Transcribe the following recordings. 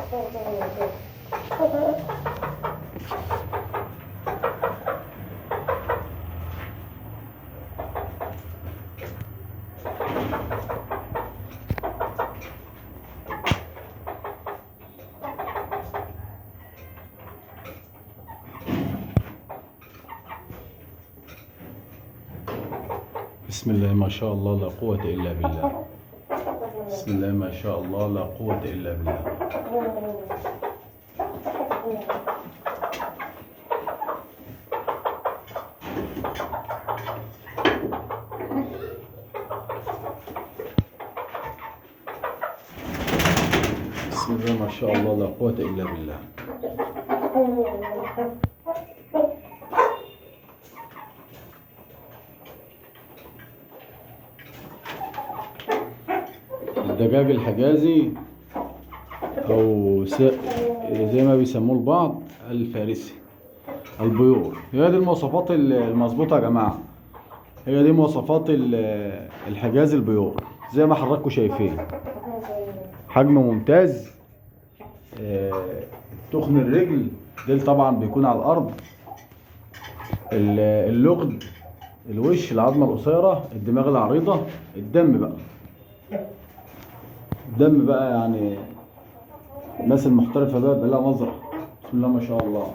بسم الله ما شاء الله لا قوة إلا بالله. بسم الله ما شاء الله لا قوة إلا بالله. بسم الله ما شاء الله لا قوة إلا بالله. الدجاج الحجازي او زي ما بيسموه البعض الفارسي البيور. هي دي المواصفات المظبوطه يا جماعة، هي دي مواصفات الحجازي البيور زي ما حضراتكم شايفين. حجم ممتاز، تخن الرجل ديل طبعا بيكون على الارض، اللغد، الوش، العظمة القصيرة، الدماغ العريضة، الدم بقى، الدم بقى يعني الناس المحترفه بقى بقى لها نظره. بسم الله ما شاء الله،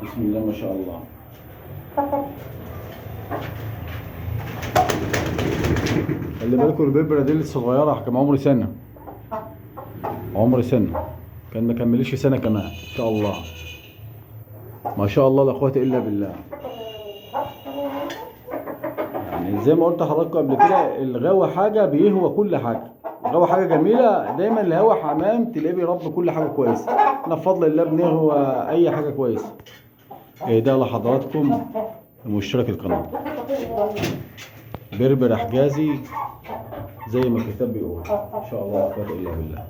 بسم الله ما شاء الله. خلي بالكم الببره دي لسه صغيرة، كان عمري سنة، عمري سنة، كان ما كملش سنة كمان ان شاء الله. ما شاء الله لا قوة الا بالله. يعني زي ما قلت لحضراتكم قبل كده، الغاوي حاجة بيهوى كل حاجة، الغاوي حاجة جميلة دايما. الهوى حمام تلاقيه بيربي كل حاجة كويسة. احنا بفضل الله بنهوى اي حاجة كويسة. ده لحضراتكم مشترك القناة بربر حجازي زي ما الكتاب بيقول ان شاء الله لا قوة الا بالله.